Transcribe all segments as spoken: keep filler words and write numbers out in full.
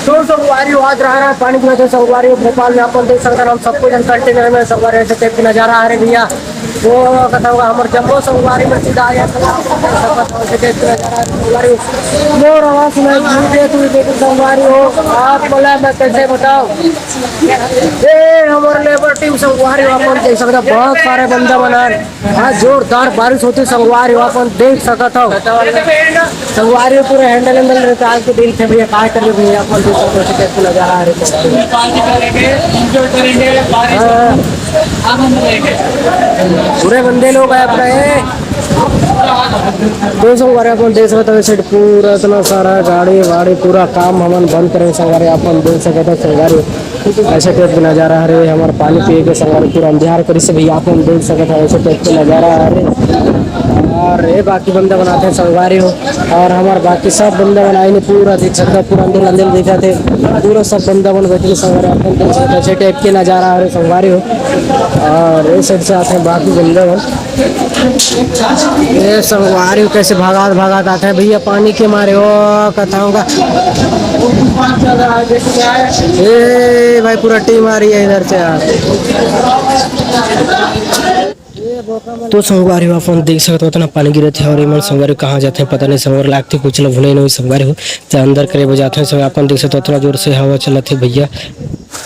तो संगवारी हो, आज रहा रहा पानी गिरत हे संगवारी हो, भोपाल में अपन देख सकत हन, हम सबको जन कंटेनर में संगवारी ऐसे टाइप के नजारा आ रहे भैया। वो कथा होगा हमर जम्मो संगवारी में सीधा आया संगवारी हो, ऐसे टाइप के नजारा आ रहे संगवारी हो। मोर आवाज सुनाई नहीं दे, तू देखो संगवारी हो, आप बोला मैं कैसे बताऊं। ए, हमर लेबर टीम संगवारी हो, अपन देख सकत हन, बहुत सारे बंदा बना आज जोरदार बारिश होत हे संगवारी हो, अपन देख सकत हव। संगवारी हो, पूरा हैंडल हैंडल निकाल के दिन थे भैया, काय कर रहे भैया, अपन देख सकत हव, कैसे नजारा आ रहे हैं। हाँ। पूरे बंदे लोग आए अपना, ए। तो संगवारी अपन देख सकत हव, ऐसे पूरा इतना सारा गाड़ी वाड़ी पूरा काम हमन बंद करे संगवारी, अपन देख सकत हव संगवारी। ऐसे टाइप के नजारा हरे, हमर पानी पिए के संगवारी पूरा अंधियार करिस भैया, आप मन देख सकत हव, ऐसे टाइप के नजारा हरे। और ये बाकी बंदा बनाते हैं संगवारी हो, और हमर बाकी सब बंदा बनाए ने पूरा देख सकत हव, पूरा अंधेर अंधेर दिखत हे, पूरा सब बंदा बन बैठे संगवारी, आप मन देख सकत हव, ऐसे टाइप के नजारा हरे संगवारी हो। और ये साइड से आते हैं बाकी बंदा बन। ये संगवारी हो कैसे भागात भागात आते हैं भैया पानी के मारे, ओ कथा होगा। ए भाई पूरा टीम आ रही है इधर से यार। तो संगवारी हो अपन देख सकत हव, उतना पानी गिरत हे और एमन संगवारी हो कहाँ जात हे पता नहीं, संगवारी हो लागथे कुछ ल भुले नहीं संगवारी हो, ते अंदर करे बर जात हे संगवारी हो, अपन देख सकत हव उतना जोर से हवा चलत हे भैया।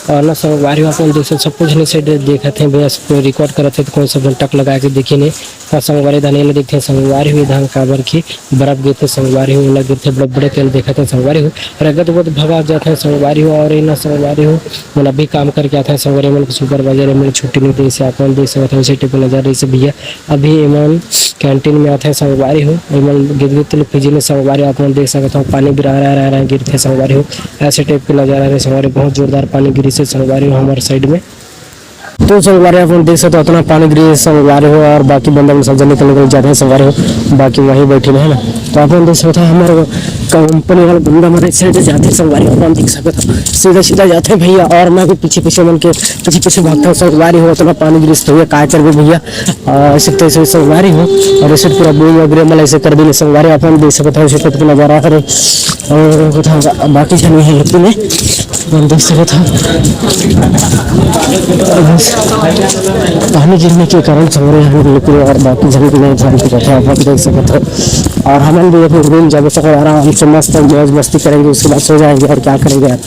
और ना संगवारी हो अपन देख सकत हव, सब कुछ नहीं से देखत हे भैया, रिकॉर्ड करत हे तो कोई सब टक लगा के देखी नहीं। और संगवारी धान एला देखथे संगवारी हो, धान काबर की बरफ गिरथे संगवारी हो, ओला गिरथे बड़े बड़े तेल देखत हे संगवारी हो, रगत वगत भगा जात हे संगवारी हो। और एना संगवारी हो, मन अभी काम करके आत हे संगवारी, मन के सुपरवाइजर मन छुट्टी नहीं दे से, आप मन देख सकत हव, ऐसे टाइप के नजारा रहिसे भैया। अभी एमन कैंटीन में आत हे संगवारी हो, एमन गिर गिर तेल पीजी में संगवारी हो, आप मन देख सकत हव, पानी गिरा रहा रहा गिरथे संगवारी हो, ऐसे टाइप के नजारा रहे संगवारी, बहुत जोरदार पानी गिरिसे संगवारी हो हमर साइड में। तो संगवारी अपन देख सकत हव, उतना पानी गिरी संगवारी हो, और बाकी बंदा मन सब जन निकल निकल जात हे संगवारी हो, बाकी वहीं बैठे हे ना। तो अपन देख सकत हव, हमर कंपनी वाला बंदा मन साइड जात हे संगवारी हो, अपन देख सकत हव, सीधा सीधा जात हे भैया, और मैं भी पीछे पीछे मन के पीछे पीछे भागत हव संगवारी हो, उतना पानी गिरी भैया, काय करबे भैया। और ऐसे तैसे संगवारी हो, और ऐसे पूरा बूम वगैरह मन ऐसे कर देने संगवारी, अपन देख सकत हव, ऐसे टाइप के नजारा हरे। और कथा बाकी झन हे लेकिन अपन देख सकत हव, पानी गिरने के कारण संगवारी हम लोग पूरे और बाकी झन नहीं जान के कथा अपन देख सकत हव। और हमन भी अपने रूम जाबो संगवारी, आराम से मस्त मौज मस्ती करेंगे, उसके बाद सो जाएंगे और क्या करेंगे यार।